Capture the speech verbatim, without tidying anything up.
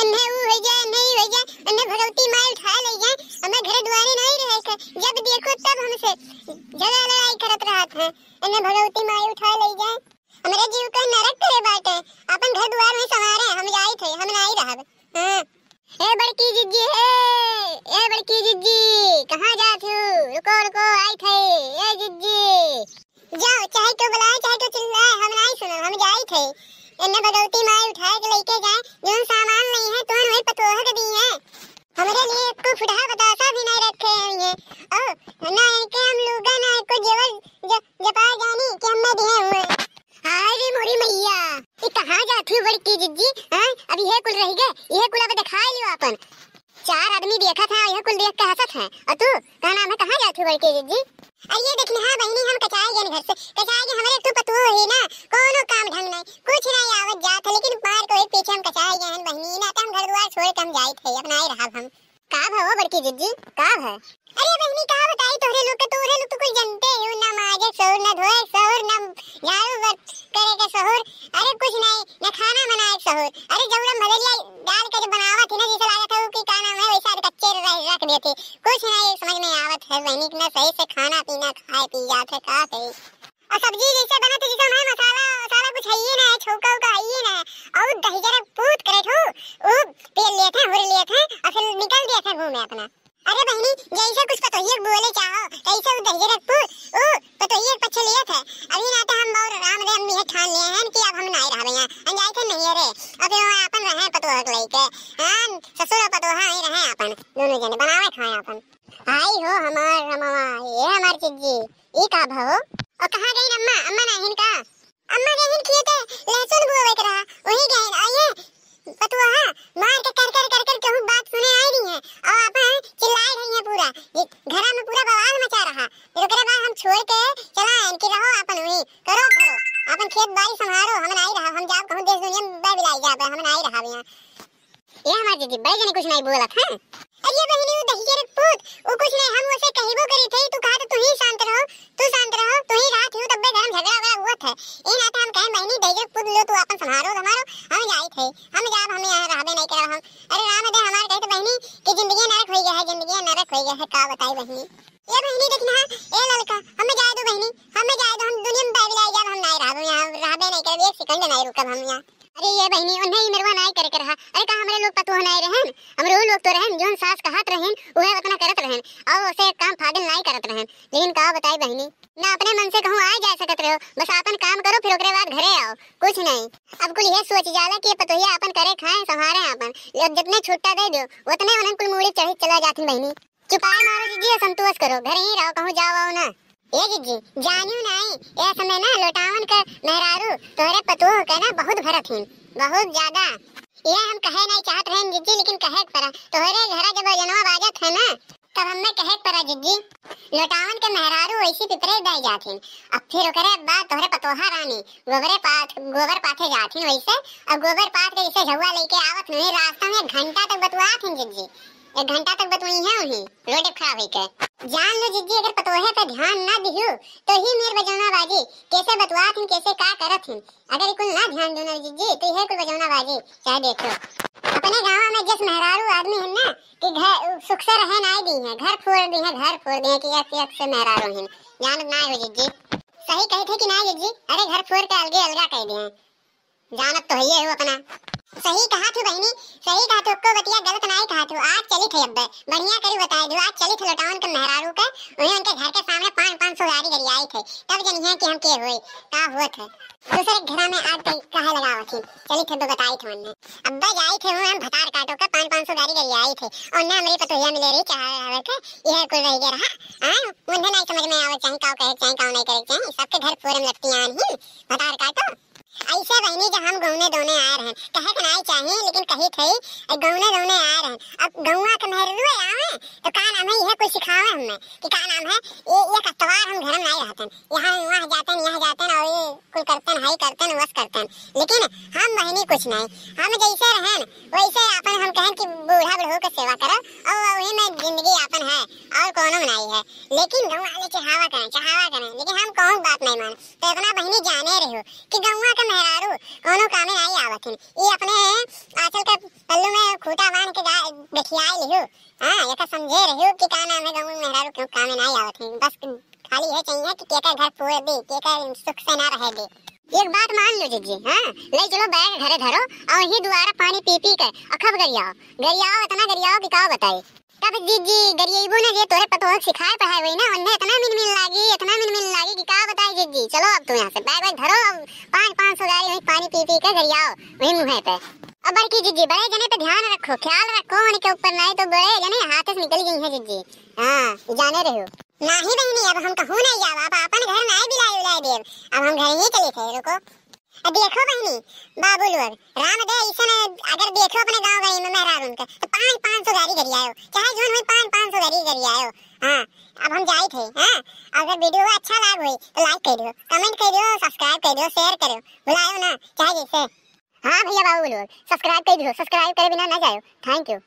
एन्ने ऊ होइ जाए, एन्ने ई होइ जाए, एन्ने भगवती माई उठाए लइ जाए, हमें घर दुआरे नहीं रहे के, जब देखो तब हमसे झगड़ा लड़ाई करत रहत हैं, एन्ने भगवती माई उठाए लइ जाए। हमरे जीव के नरक करे बाटे, अपन घर दुआर में संवारे, हम जाइत है, हम नाई रहब। हाँ। ए बड़की जिज्जी, हे, ए बड़की जिज्जी, कहाँ जात हो? रुको, रुको, आइत है, ए जिज्जी। जाओ, चाहे क्यों बुलाए, चाहे क्यों चिल्लाए, हम नाई सुनो, हम जाइत है। एन्ने भगवती माई उठाए के लइके जाए, जौन सामान नहीं है, तुहन वही पतोह के दी है। हमरे लिए एको फुटहा बतासा भी नहीं रखे हुए हैं। ओ, ना इनके हम लूगा, ना एको जेवर ज-, जपा जानी कि हमने दिए हुए हैं। हाय रे मोरी मैया, ई कहाँ जात हो बड़की जिज्जी? हैं? अब इहे कुल रहि गए, इहे कुल अब दिखाई लियो आपन। चार आदमी देखत हैं, इहे कुल देख के हंसत हैं, और तू, का नाम है, कहाँ जात हो बड़की जिज्जी? अरे ये देखना, हाँ बहिनी, हम कचाए गए घर से, कचाए गए, हमरे एक ठो पतोह है ना, कोनो काम ढंग नहीं, कुछ नहीं आवत जात है, लेकिन मार के वही पीछे हम कचाए गए हैं बहिनी, ना तो हम घर दुआर छोड़ के हम जाइत है, अब नाई रहब हम। का भा हो बड़की जिज्जी, का भा? अरे बहिनी, का बताई तोहरे लोग के, तोहरे लोग तो कुछ जानते हो, ना माजे सहूर, ना धोए सहूर, ना झाड़ू बर-, करे के सहूर, अरे कुछ नहीं, ना खाना बनाए के सहूर। अरे जौरम भदरिया डाल के जो बनावत है ना, जैसे लागत है कि का नाम है, वैसा कच्चे रह, रख देते, कुछ नहीं समझ में आवत है बहिनी, ना सही से खाना पीना खाए पी जात है, का कही। और सब्जी जैसे बनत है, जैसे हमारे मसाला वसाला कुछ है ही ना, छौका उका है ही ना, और दहिजरा पूत करे ठू, वो पेल लेत हैं, हुर लेत हैं, और फिर निकल देत हैं घूमे अपना। अरे बहिनी, जैसे कुछ पतोहिए के बोले चाहो, तैसे वो दहिजरा पूत, वो पतोहिए के पछे लेत है। अभी ना तो हम और राम रे अम्मी है ठान ले हैं कि अब हम नाई रहबे यहाँ, हम जाए थे नहीं रे, अब ये अपन रहे पतोह के लेके, हाँ, ससुर और पतोहा ही रहे अपन, दोनों जने बनावे खाए अपन। आई हो हमार रमवा, ये हमार चिज्जी, ई का भा हो? और कहाँ गई अम्मा? अम्मा नाहिन का? अम्मा गईन खेते लहसुन बोवे के रहा, वही गईन। और ये पतोहा मार के कर कर कर कर केहू बात सुने आई रही है और अपन चिल्लाए रही है पूरा। ये घरा में पूरा बवाल मचा रहा। फिर ओकरे बाद हम छोड़ के चला आयन कि रहो अपन वही, करो धरो, अपन खेत बाड़ी संभारो, हम नाई रहा, हम जाओ कहूँ देश दुनिया में बिलाई जाबे, हम नाई रहा यहाँ। ये हमार जिज्जी बड़े जने कुछ नहीं बोलत हैं। अरे बहिनी, वो दहिजरा पूत, वो कुछ नहीं, हम उसे कहिबो करी थे, तू कहा तो तू ही शांत रहो, तू शांत रहो, तू ही रहा थी, तब्बे घर में झगड़ा वगड़ा हुआ था। ये ना तो हम कहें बहिनी, दहिजरा पूत लो, तू अपन संभारो, संभारो, हम जाई थे, हम जाब, हम यहाँ रहबे नहीं करब हम। अरे राम दे हमार कहे तो बहिनी कि जिंदगी नरक होई गया है, जिंदगी नरक होई गया है, का बताई बहिनी। ये बहिनी देखना, ए ललका, हमें जाए दो बहिनी, हमें जाए दो, हम दुनिया में बाइबिल आई जाब, हम नहीं रहब, हम यहाँ रहबे नहीं करब, एक सेकंड नहीं रुकब हम यहाँ। अरे ये बहिनी, उन्हें ही मेरवा नाई करे के रहा। अरे का हमरे लोग पतोह नाई रहन? हमरे वो लोग तो रहन, जोन सास कहत रहन, उहे उतना करत रहन, और उसे काम फागिल नाई करत रहन। लेकिन का बताई बहिनी, ना अपने मन से कहूँ आ जा सकत रहो, बस आपन काम करो, फिर ओकरे बाद घरे आओ, कुछ नहीं। अब कुल ये सोच जाला कि ये पतोहिया आपन करे खाए, संभारे आपन, अब जितने छुट्टा दे दो, उतने उन्हें कुल मूड़ी चढ़ी चला जाथिन बहिनी। चुपाए मारो जिज्जी, संतोष करो, घर ही रहो, कहूँ जाओ आओ ना। ए जिज्जी, जानियो नाई, ए समय ना लोटावन के मेहरारू तोहरे पतोह के ना बहुत भरत हिन, बहुत ज्यादा। ये हम कहे नहीं चाहत रहन जिज्जी, लेकिन कहे के पड़ा। तोहरे घरा जब जनवा बाजत है ना, तब हमें कहे के पड़ा जिज्जी। लोटावन के मेहरारू वैसी पिपरे दाई जात हिन। अब फिर ओकरे बाद तोहरे पतोहा रानी गोबरे पाथ, गोबर पाथे जात हिन वैसे, और गोबर पाथ के जैसे झउआ लेके आवत नहीं, रास्ता में एक घंटा तक बतुआत हिन जिज्जी। एक घंटा तक बतुई है उन्हीं, रोड खराब है के। जान लो जिज्जी, अगर पतोहे पे ध्यान ना दिहू, तो ही मेर बजौना बाजी, कैसे बतुआत हिन, कैसे का करत हिन। अगर ई कुल ना ध्यान दूँ ना जिज्जी, तो यह कुल बजौना बाजी, चाहे देखो। अपने गाँव में जिस मेहरारू आदमी है ना, कि घर सुख से रहे ना दी है, घर फोड़ दी है, घर फोड़ दी है, कि एक, एक से मेहरारू हिन। जानत ना हो जिज्जी। सही कही थे कि ना जिज्जी? अरे घर फोड़ के अलगे अलगा कह दिए। जानत तो हइये हो अपना। सही कहा थू बहिनी, सही कहा थू, को बतिया गलत नाई कहा थू। आज चली थे अब्बे, बढ़िया करी बताए दू, आज चली थे लोटावन के मेहरारू के, उन्हें उनके घर के सामने पाँच, पाँच सौ गाड़ी गरियाई थे, तब जनिए कि हम के होए, का हुआ थे। दूसरे घरा में आग कहीं काहे लगावत ही, चली थे अब्बे बताई थे उन्हें। अब्बे जाई थे वहाँ भतार काटो के पाँच, पाँच सौ गाड़ी गरियाई थे, और उन्हें हमरी पतोहिया मिले रही चढ़ावे आवे के, यह कुल रह गया रहा। हाँ, उन्हें नहीं समझ में आवे चाहे का कहे चाहे का नहीं करे चाहे, सबके घर फोरम लगती आन ही भतार काटो। ऐसे बहिनी जब हम गौने दौने आए रहन, कहे के नाई चाहिए, लेकिन कही थे, गौने दौने आए रहन। अब गौवा के मेहरुए आवे, तो का नाम है, यह कुछ सिखावे हमें, कि का नाम है, ये, ये कतवार हम घर में नाई रहतन, यहाँ, वहाँ जातन, यहाँ जातन, और ये कुल करतन, हाई करतन, वस करतन। लेकिन हम बहिनी कुछ नहीं, हम जैसे रहन, वैसे अपन हम कहन कि बूढ़ा बुढ़ऊ के सेवा करो, और वही में जिंदगी आपन है, और कोनो में नाई है। लेकिन गौवा वाले चढ़ावा करें, चढ़ावा करें, लेकिन हम कहूँ बात नहीं माने। तो इतना बहिनी जाने रहो कि गौवा के मेहरारू कोनो कामे नाई आवत हिन। ई अपने आंचल के पल्लू एका समझे रहियो कि का नाम है, गाँव में मेहरारू क्यों कामे नाहीं आवत है, बस खाली है चाहिए कि केकर घर फोड़ दे, केकर सुख से ना रहे दे। एक बात मान लो जिज्जी, हाँ, ले चलो बैग घरे धरो और ही दुआरा पानी पी पी के अखब गरियाओ, गरियाओ, इतना गरियाओ कि का बताई। तब जिज्जी गरियेबो ना, जे तोरे पतोह के सिखाए पढ़ाए होई ना, उन्हें इतना मिनमिन लागी, इतना मिनमिन लागी कि का बताई जिज्जी। चलो अब तू यहाँ से बैग वैग धरो, अब पाँच, पाँच सौ गारी वहीं पानी पी पी के गरियाओ वहीं मुँहे पे। अब बड़की जिज्जी, बड़े जने पे ध्यान रखो, ख्याल रखो उनके ऊपर, नहीं तो बड़े जने हाथ से निकल गई है जिज्जी। हाँ, जाने रहो। नाही बहिनी, अब हम कहूँ नहीं जाब, अब अपन घर नहीं बिलाई उलाई देब, अब हम घर ही चले थे। रुको, अब देखो बहिनी, बाबू लोग, राम दे ऐसे में अगर देखो अपने गाँव गई में मेहरारून के, तो पाँच, पाँच सौ गारी गरियायो, चाहे जोन हुई पाँच, पाँच सौ गारी गरियायो। हाँ, अब हम जाई थे, हाँ, अगर वीडियो अच्छा लाग होई तो लाइक कर दियो, कमेंट कर दियो, सब्सक्राइब कर दियो, शेयर करो, भुलायो ना, चाहे जैसे। हाँ भैया बाबू लोग, सब्सक्राइब कर दियो, सब्सक्राइब करे बिना ना जायो। थैंक यू।